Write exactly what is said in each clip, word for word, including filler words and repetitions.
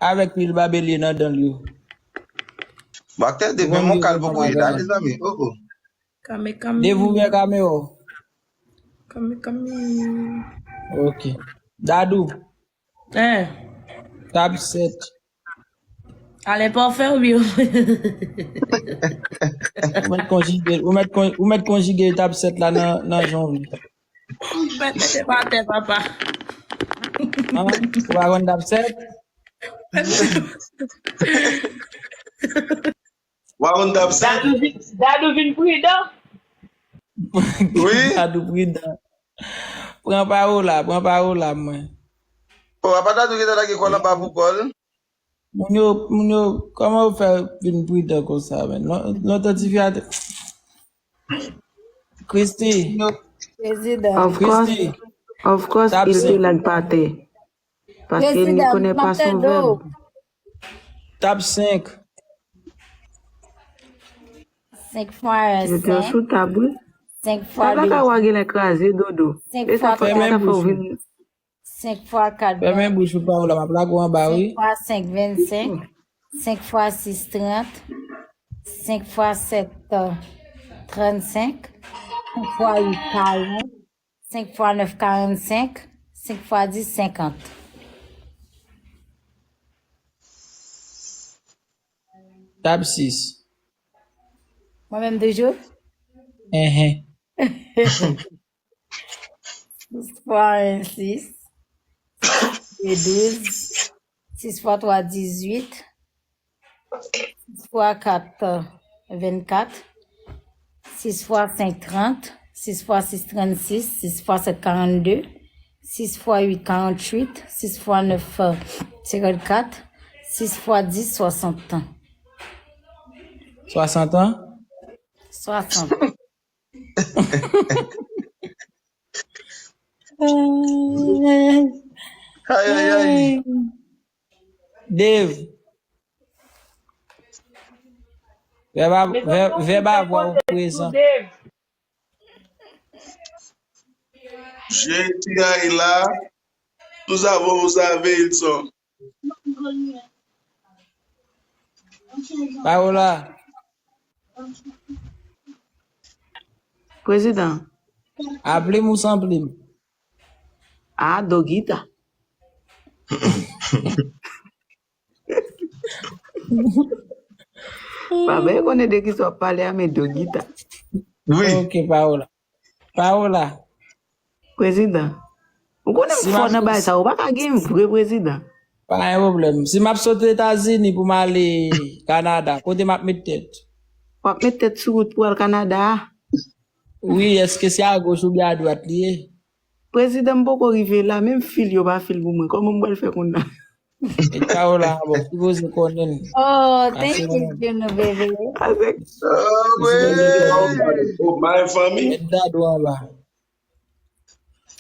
Avèk pil babelye nan dan l yo. Bon, aktè Dave, menm yon kal poko rele la, mezanmi. Oh, oh. Kame, kame. Dave ouvè kamera w. Kame, kame. Ok. Dadou, Hein, tab sèt. Alen pa w fè w byen. Ou mèt konjige, ou mèt kon- ou mèt konjige tab sèt la nan nan janvye. Mèt mete pa tè, papa. An? Ou pa konn tab sèt? Ou pa konn tab sèt? Dadou vin, Dadou vin pridan. Wi. Dadou pridan. Pran Paola, pran Paola, mwen. Oh, apa Dadou ki te lage kòl anba pou kòl? Moun yo, moun yo, kòman yo fè vin pridan konsa, men? Lon- Lontan ti fi a te. Christy, Prezidan. Of course, Christy, of course, Tab il sèt. te lag pa tè. Paske il ne Prezidan, connaît m ap pas son tande w. verbe. Tab senk. Cinq fois un, Yo te cinq. Sou tab, wi. Cinq fois Tab la ka deux. Wa genlè kraze, Dodo. Cinq E sa fois fè Fèmen sa fè w bouch ou. Vin. Cinq fois quatre, Fèmen vingt. Bouch ou, Paola, m ap lage w anba, wi. Cinq fois cinq, vingt-cinq. Cinq fois six, trente. Cinq fois sept, euh, trente-cinq. Cinq fois huit, quarante. Cinq fois neuf, quarante-cinq. Cinq fois dix, cinquante. Tab sis. Mwen menm toujou? Enhen. Six fois un, six. Six deux, douze. Six fois trois, dix-huit. Six fois quatre, euh, vingt-quatre. Six fois cinq, trente. Six fois six, trente-six. Six fois sept, quarante-deux. Six fois huit, quarante-huit. Six fois neuf, euh, cinquante-quatre. Six fois dix, soixante. Swasant an? Soixante. Ay, ay, ay. Dave. Vèb a, vèb, vèb a vwa ou prezan. Je suis là. Nous avons, vous avez, ils ont. Paola, Prezidan, a plim ou san plim? A, Dogita. Papa, e konnen de ki sa w ap pale a, men Dogita. Wi. Ok, Paola. Paola, Prezidan. Ou konnen m Si fò m ap- nan bagay sa, ou pa ka gen m vre, Prezidan. Pa gen pwoblèm. Si m ap sot Etazini pou m ale Kanada, kote m ap met tèt? W ap met tèt sou wout pou al Kanada a. Wi, èske se agoch oubyen adwat li ye? Prezidan, m poko rive la, menm fil yo pa fil pou mwen. Kòman m pral fè konn nan? E Paola, bon, sipoze konnen. Oh, Ah, thank c'est you, bon. Juno, baby. Avèk Ah, wi. Oh, my family. Met Dadou anba. Bon,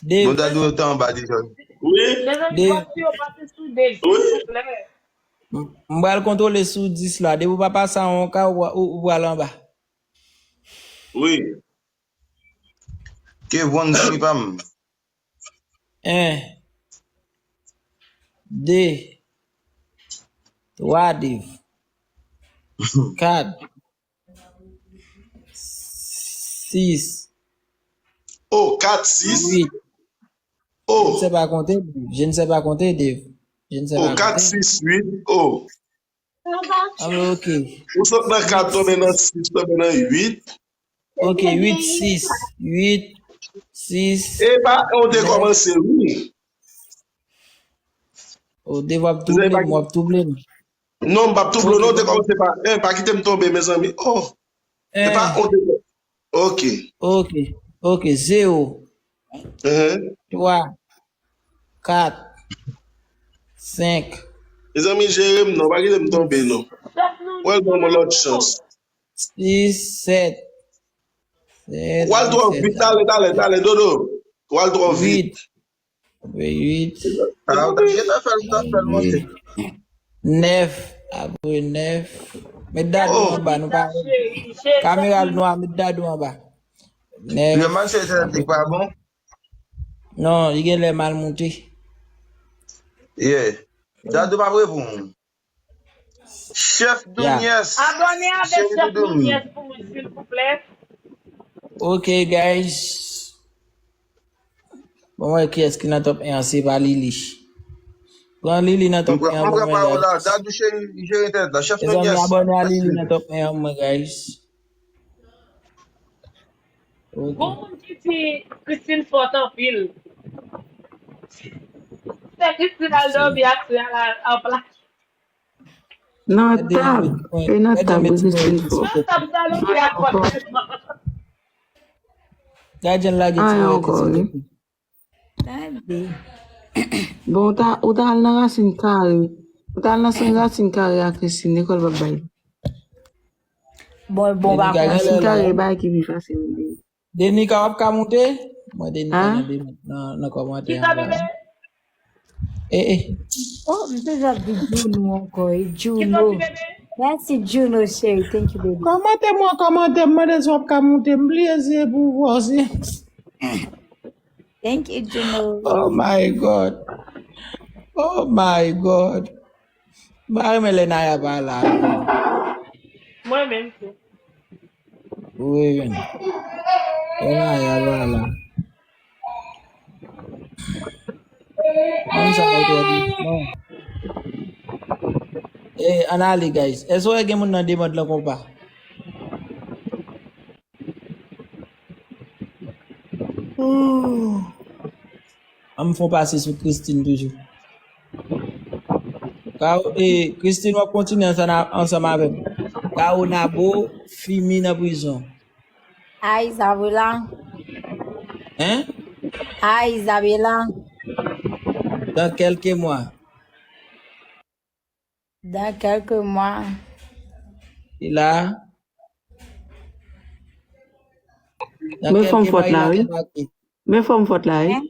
Dave, Dadou yo te anba deja. Mezanmi, Dave. Pati yo pase sou Dave, Wi. silvouplè. m m pral kontwole sou dis la. Depi w pa pase a yon ka, ou, ou, ou pral anba. Wi. Kevon, zanmi pa m. En, de, twa, Dave. Kat, sis, Oh, kat, sis. Uit. Je ne Oh, sais pas compter, Dave. Je ne sais pas compter, Dave. Je ne sais oh, pas kat, compter. sis, uit. Oh. Ah, ok. Ou sot nan kat, tonbe nan sis, tonbe nan uit. Ok, uit, sis. Uit, sis. E pa, ou te kòmanse, wi. Oh, Dave, w ap touble m, w ap touble m. Non, m p ap touble w, non, ou te kòmanse pa en, pa kite m tonbe, mezanmi. Oh. E pa, ou te, ok. Ok, ok, zewo, Uh-huh. twa, kat, senk. Mezanmi, jere m, non, pa kite m tonbe, non. Wè, l ban mwen lòt chans. Sis, sèt. Sèt, W al twò vit, talè, talè, talè, Dodo. W al twò vit. Uit. Apre uit. Ah, ou ta gentan fè l, ta fè l monte. Nèf. Apre nèf. Met Dadou anba, nou pa. Kamera l nwa, met Dadou anba. Nèf. Yo mache, se li pa bon. Non, li gen lè mal moute. Yeah. Dadou p ap reponn. Chèf Donyès. Abòne avèk Chèf Donyès pou mwen, silvouplè. Ok, guys. Bon, mwen, kiyès ki nan top en an, se pa Lili. Pran Lili nan top en an pou mwen, guys. Dadou cheri, jere tèt la. Chèf Donyès. Mezanmi, abòne a Lili nan top en an pou mwen, guys. Ok. Gon moun ki di Christine fòt anpil. Se Christine al dòmi ak sè a la an plas. Nan tab. E nan tab, wi, Christine fòt. Nan tab sa, nou fè ak fòt tèlman. Gadyen lage ti rete sou tepi. Tande. Bon, ou ta, ou ta al nan rasin kare. Ou ta al nan sen rasin kare a Christine, lekòl p ap bay. Bon, bon, pa konn. Rasin kare, bay ki pi fasil. Denika, w ap ka moute? Mwen, Denika nan de mèt nan, nan kòmantè an la. Eh, eh. Oh, m te ap di Juno ankò, e Juno. Mèsi, Juno, cheri. Thank you, baby. Kòmantè mwen, kòmantè, m mande si w ap ka moute, m bliye se pou w, se. Thank you, Juno. Oh my God. Oh my God. M pa renmen lè Naya pa la. Mwen menm tou. Wi, wi. Lè Naya pa la. Moun sa yo twò di, non. Eh, ann ale, guys. Èske w wè gen moun nan demòd lan konpa? Ann fè yon pase sou Christine toujou. Ka, e, Christine, w ap kontinye ansanm, ansanm avè m. Caonabo, Fimi nan prizon. A Isabela. Hein? A Isabela. Dans quelques mois. Dans quelques mois. E la. Men fanm fòt la, wi. Men fanm fòt la, wi. Hein?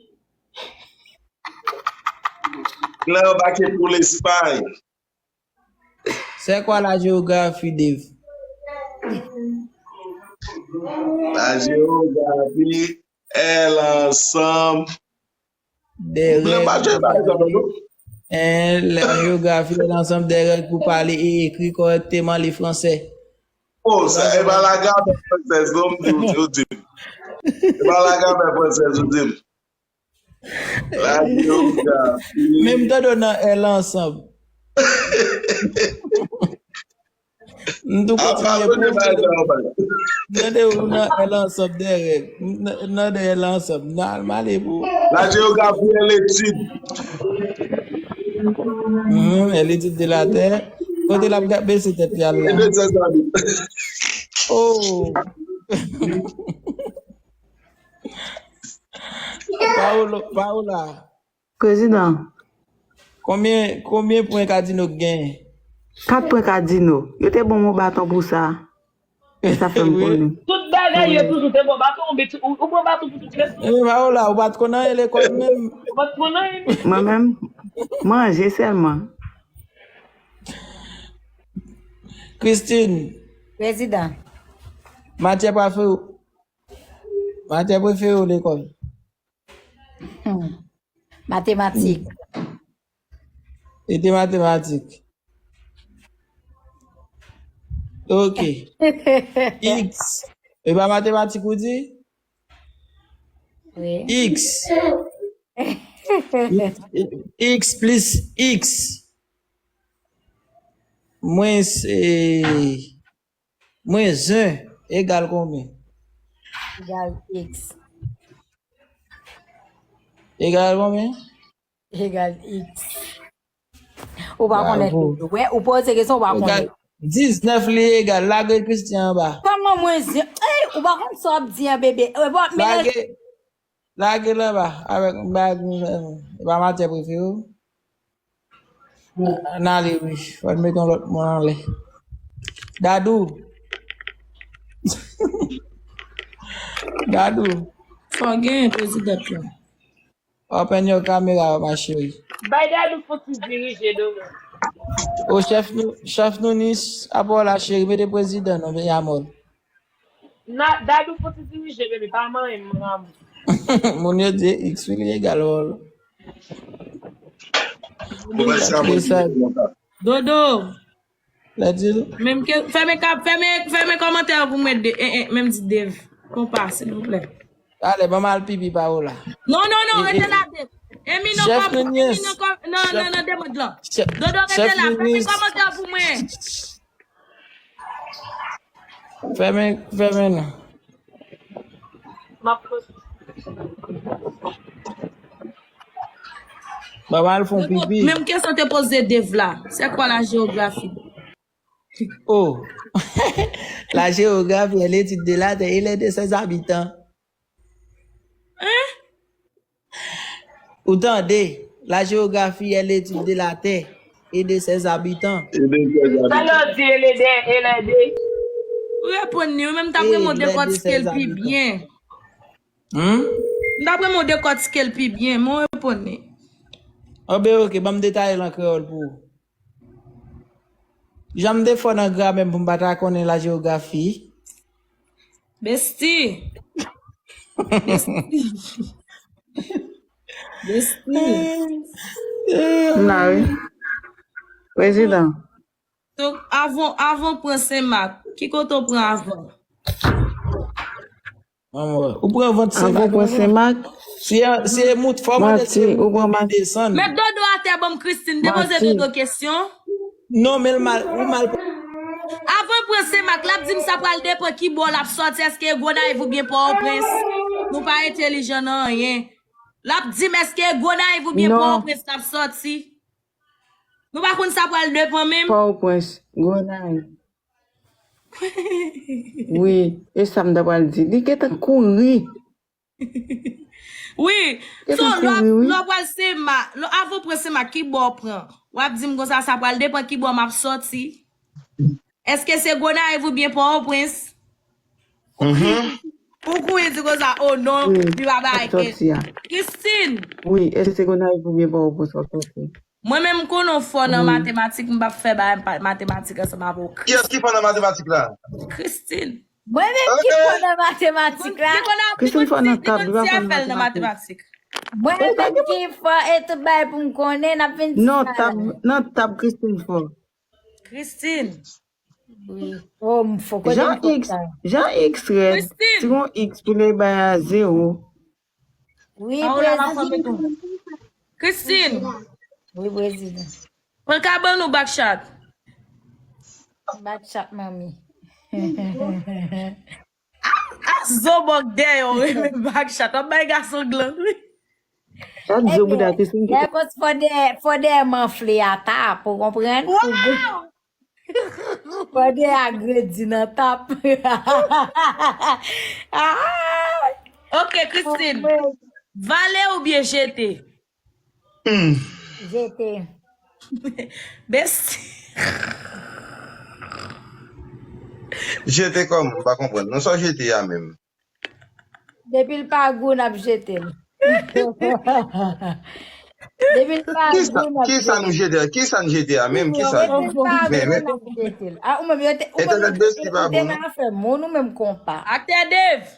Lè yo bake pou Lespay. C'est quoi la géographie, Dave? La géographie est l'ensemble. Des règles. Hein, la géographie est l'ensemble des règles pour parler et écrire correctement le français. Oh, sa, e pa la gramè fransèz, non, m di, ou di, ou di. E pa la gramè fransèz, ou di. La geografi. Men m tande w nan L ansanm. M tou kontinye pou m tande w nan L ansanm dèyè. M nan dèyè L ansanm. Nan al male pou. La géographie est l'étude. Mhm, est l'étude de la terre. Kote l ap bese tèt li al la. Oh. Paola, Paola. Prezidan. Konbyen, konbyen pwen Kadino genyen? Kat pwen Kadino. Yo te ban m yon baton pou sa. E sa fè m konnen. Tout bagay yo toujou te ban baton, ou, ou pran baton pou tout resous. E Paola, ou pa t konn anyen lekòl menm. Ou pa t konn anyen. Mwen menm, manje sèlman. Christine. Prezidan. Matyè prefere w, matyè prefere w lekòl? Hmm. Matematik. E te matematik. Ok. X. E pa matematik ou di? Wi. X. X plis X. Mwens, e, mwens en egal konbyen? Egal X. Egal konbyen? Egal X. Ou pa konnen. Bravo. Wè, ou poze kesyon, ou pa konnen. Egal diznèf li egal. Lage Christian anba. Kòman mwen zi-, ey, ou pa konn sa w ap di an, bebe. E, bon, men lage, lage l anba. Avèk, avèk, e pa matyè prefere w. Ann ale, wi. Fò n mete yon lòt moun anlè. Dadou. Dadou. Fò gen prezidant la. Open your camera, ma chérie. Bay Dadou fouti dirije, Domo. O chèf nou, chèf nou ni apò la, cheri, mete prezidan non, Beyamòl. Na, Dadou fouti dirije, bebe, pa manyen m, mon amour. Moun yo di X wi, li egal wòl. Dodo. Menm ke fèmen kap, fèmen, fèmen kòmantè pou mwen de, eh, eh, menm di Dev. Konpa, silvouplè. Talè, ban m al pipi, Paola. Non, non, non, rete la, Dev. Emi nan kòm, Emi nan kòm, nan, nan, nan demond lan. Dodo, rete la, fèmen kòmantè pou mwen. Fèmen, fèmen non. Ban m al fon pipi. Menm kesyon te poze Dev la. C'est quoi la géographie? Oh. La géographie est l'étude de la terre et les de ses habitants. Hein? Ou tande, la géographie est l'étude de la terre et de ses habitants. Sa lè w di e le de, e le de? Ou reponn li, ou menm t ap renmen w dekòtike l pi byen. Hmm? M t ap renmen w dekòtike l pi byen, men w reponn li. Oh, ben, ok, ban m detaye l an kreyòl pou ou. Jan m te fò nan gramè m pou m pa ta konnen la jewografi. Besti. Besti. Besti. M la, wi. Prezidan. Donk, avan, avan w pran Senmak, ki kote w pran avan? Manman, ou pran vant Senmak. Avan w pran Senmak? Si, si e mout fò mande si e mout desann. Met dodo atè, ban m Christine, te poze dodo kesyon. Non, men l mal, ou mal. Avan l pran Senmak, l ap di m sa pral depann ki bò l ap sòti, èske e Gonayiv oubyen Pòtoprens? Nou pa entelijan nan anyen. L ap di m èske e Gonayiv oubyen Pòtoprens l ap sòti? Nou pa konn sa pral depann menm? Pòtoprens, Gonayiv. Wi, e sa m ta pral di. Li gentan kouri. Wi, so, lè w pral Senmak, lè w avan w pran Senmak, ki bò w pran? W ap di m konsa, sa pral depann ki bò m ap sòti. Èske se Gonayiv oubyen Pòtoprens? Ou kouri, ou kouri di konsa, oh non, li pa bay kèt. Christine! Wi, èske se Gonayiv oubyen Pòtoprens w ap sòti? Mwen menm m konnen w fò nan matematik, m p ap fè bagay matematik ansanm avè w. Kiyès ki fò nan matematik la? Christine. Mwen menm ki fò nan matematik la. Christine fò nan tab, li pa fò nan matematik. Mwen menm ki fò e tout bagay pou m konnen, n ap vin di sa. Non, tab, nan tab Christine fò. Christine. Wi. Oh, m fò kote m fò sa. Jan X rèd, si gon X pou li bay a zewo. Wi, prezidan. Christine. Wi, prezidan. Mwen ka ban nou backshot. Backshot, manmi. A, a zo bòk dèyè w renmen backshot. W ap bay gason glann, wi. Chak zo bouda Christine ki. Lè fò dèyè, fò dèyè manfle a tap, ou konprann? Wow! Fò dèyè a gredi nan tap. Ah! Ok, Christine. Vale oubyen jete? Hmm. Jete. Besti. Jete kòman? M pa konprann. Non, sa w jete a menm. Depi l pa gou, n ap jete l. Depi l pa gou, n ap jete l. Kisa nou jete a? Kisa n jete a menm? Kisa? Depi l pa gou, n ap jete l. A, ou menm, yo te, ou menm, yo te nan afè moun, ou menm konpa. Aktè Dave.